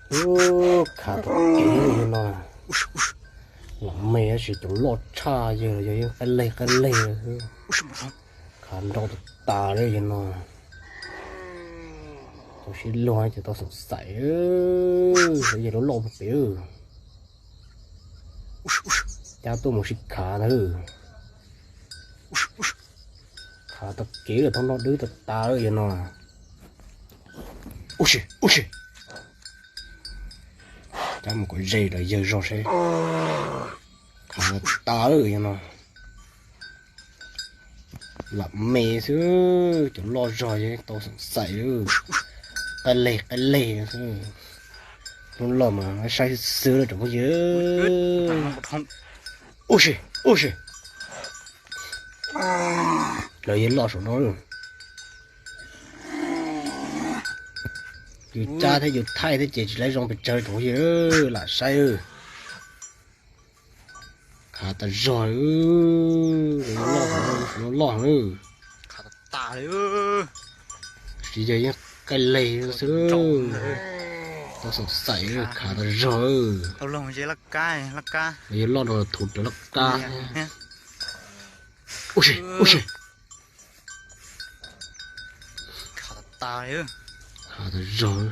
Khav tau kev li no, los me tab sis cov loj tshaj yawg los yog yeej qab leg qab leg xwb. Khav nrau tas tas li yawg no. Cov sib luag ces tau xoom xaim, yawg loj loj pem. Cab tuaj mus sib khav ntag. Khav tau kev lawm, thoob noj dwb tas tas lawm yawg no. Ub si, ub si. Cab mus kom ze rau yawg zog seb. Khav tas lawm yawg no. Lam me xwb, cov loj zog yeej tau xoom xaim lawm. Qab leg qab leg xwb. Lub loj mas saib xwb lawm tsoom phooj ywg. Ub si, ub si. Lawv yawg loj saum no. Yus cab thiab yus thaij thiab ces tsis lab zoo pes tsawg tsoom phooj ywg, lam saib. Khav tas zog, loj loj. Tsis yog yeej qab leg xwb. Tau xoom xaim, khav tas zog. Yawg loj no thuv rawv laj kab. Ub si, ub si. Khav tas zog.